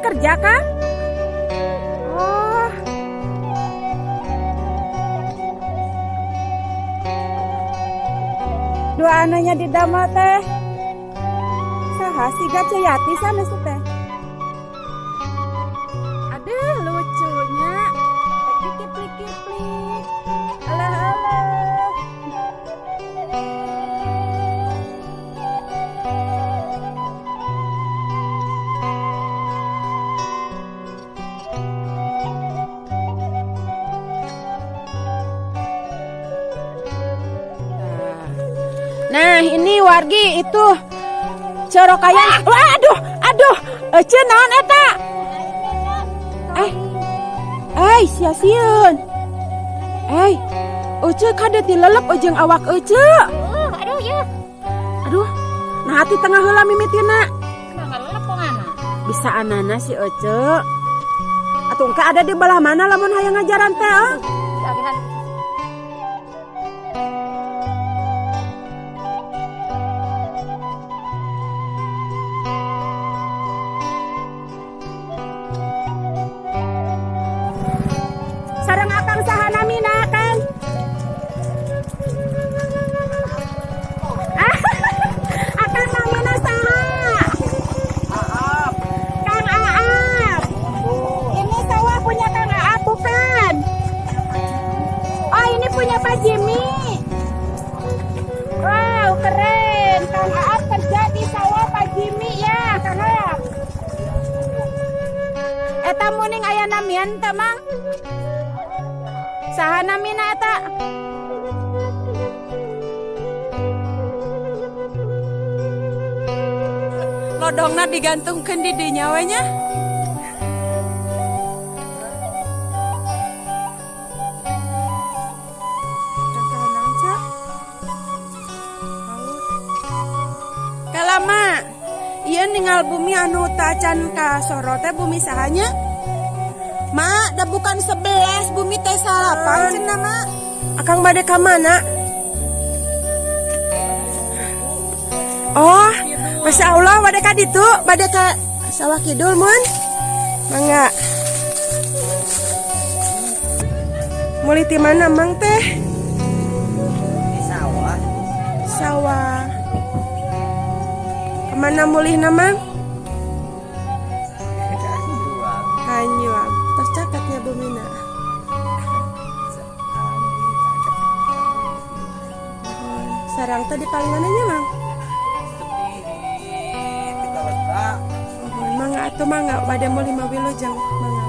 kerja kah? Oh. Dua anunya di damel teh. Saha siga Ceyati sanes teh. Aduh, lucunya. Dikiplik-kiplik. Alah alah. Nah, ini wargi itu corokayan. Wah, aduh, aduh, ece naon eta? Eh, eh, sia-sieun. Eh, ece kade tilelep jeung awak ece. Aduh, ya. Aduh, nah hati tengah heula mimitina. Nah, ngalelep pongana. Bisa anana si ece. Atuh engke ada di belah mana lamun hayang ngajaran teh? Oh? Agihan. Sareng akang saha namina, Kang? Akang namina saha? Kang Aap. Ini sawah punya Kang Aap bukan? Oh, ini punya Pak Jimmy. Wow, keren. Kang Aap kerja di sawah Pak Jimmy ya, Kang Aap. Eta muning aya namian teh, Mang? Saha namina eta? Lodongna digantungkeun di dinya we nya. Kalama, ieu ningal bumi anu tacan kasoro teh bumi sahanya? Mak, da bukan 11 bumi teh 9 cenah, Mak. Akang bade ka mana? Oh, Masya Allah, bade ka ditu, bade ka sawah kidul mun. Mangga. Mulai ti mana Mang teh? Di sawah. Sawah. Kemana mulihna Mang? Kanyuang. Tos cakatnya bumina. Sarang teh di paling mananya Mang? Di Tegallega. Oh, mangga atuh mangga bade meuli mah wilujeng mangga.